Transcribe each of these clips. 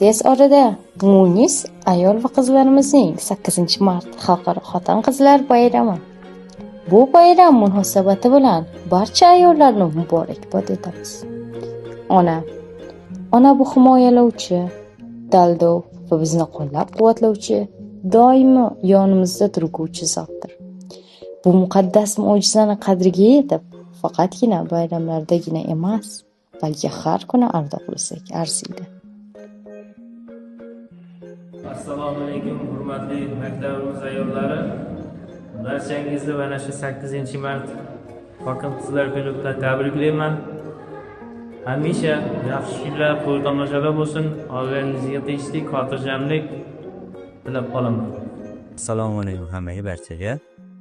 Tez orada munis ayol va qizlarimizning 8-mart xalqaro xotin-qizlar bayrami. Bu bayram munosabati bilan barcha ayollarni muborakbod etamiz. Ona. Ona bu himoyalovchi, daldov va bizni qo'llab-quvvatlovchi, doimo yonimizda turguvchi zotdir. Bu muqaddas mo'jizani qadriga yetib, faqatgina bayramlardagina emas, balki har kuni ardoqlasak arziydi. Assalomu alaykum hurmatli maktabimiz ayollari. Barchangizni mana shu 8-mart xotin-qizlar kuni bilan tabriklayman. Hamisha yaxshi kunlar, to'y tomoshalar bo'lsin, oilangizga tinchlik, xotirjamlik tilab qolaman. Assalomu alaykum hammaga, barchaga.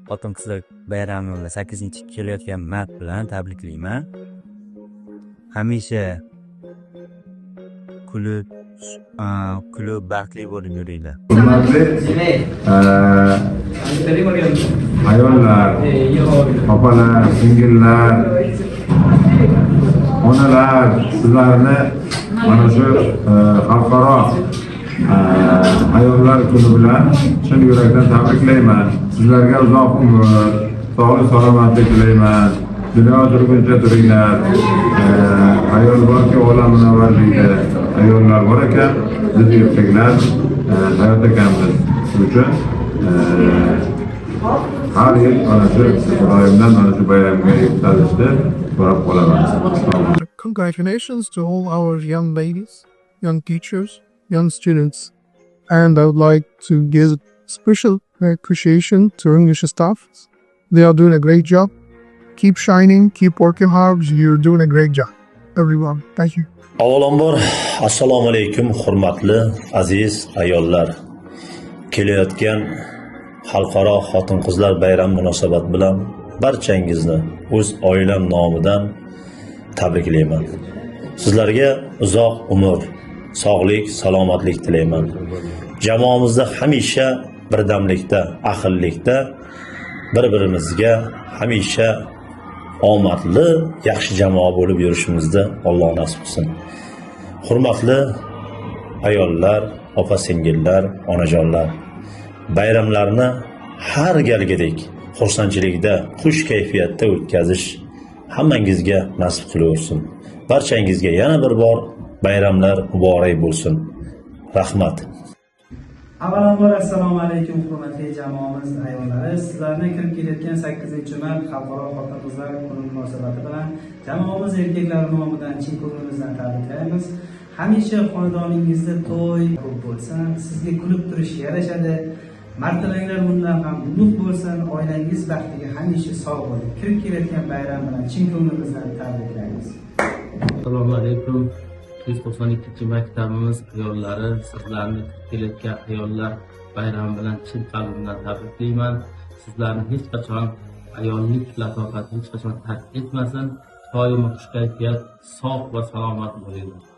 Xotin-qizlar bayrami bilan 8-chi kelayotgan mart bilan tabriklayman. Hamisha kulib kulib baxtli bo'lib yuringlar. Hurmatli ayollar, opalar, singillar, onalar, sizlarni mana shu xalqaro ayollar kuni bilan chin yurakdan tabriklayman. Sizlarga uzoq umr, sog'lik, salomatlik tilayman. Dunyo turguncha turinglar. Ayol borki olam munavvar deydi. Ayollar bor ekan, biz erkaklar hayot ekanmiz. Shuning uchun har yil mana shu Xudoyimdan mana shu bayramga yetkazishni so'rab qolaman. Congratulations to all our young ladies, young teachers, young students. And I would like to give special appreciation to English staff. They are doing a great job. Keep shining, keep working hard. You're doing a great job, everyone. Thank you. Avvalambor assalomu alaykum hurmatli aziz ayollar. Kelayotgan xalqaro xotin-qizlar bayrami munosabati bilan barchangizni o'z oilam nomidan tabriklayman. Sizlarga uzoq umr, sog'lik, salomatlik tilayman. Jamoamizda hamisha birdamlikda, ahillikda bir-birimizga hamisha omadli, yaxshi jamoa bo'lib yurishimizni Alloh nasib qilsin. Hurmatli ayollar, opa-singillar, onajonlar, bayramlarni har galgidek xursandchilikda, xush kayfiyatda o'tkazish hammangizga nasib qilaversin. Barchangizga yana bir bor bayramlar muborak bo'lsin. Rahmat. Avvalambor assalomu alaykum hurmatli jamoamiz ayollari. Sizlarni kirib kelayotgan 8-mart xalqaro xotin-qizlar kuni munosabati bilan jamoamiz erkaklari nomidan chin ko'nglimizdan tabriklaymiz. Hamisha xonadoningizda to'y ko'p bo'lsin, sizga kulib turish yarashadi. Martabanglar bundan ham ulug' bo'lsin, oilangiz baxtiga hamisha sog' bo'ling. Kirib kelayotgan bayram bilan chin ko'nglimizdan tabriklaymiz. Assalomu alaykum. 292-maktabimiz ayollari, sizlarni kelayotgan ayollar bayrami bilan chin qalbimdan tabriklayman. Sizlarni hech qachon ayollik latofati hech qachon tark etmasin. Doimo xush kayfiyat, sog' va salomat bo'linglar.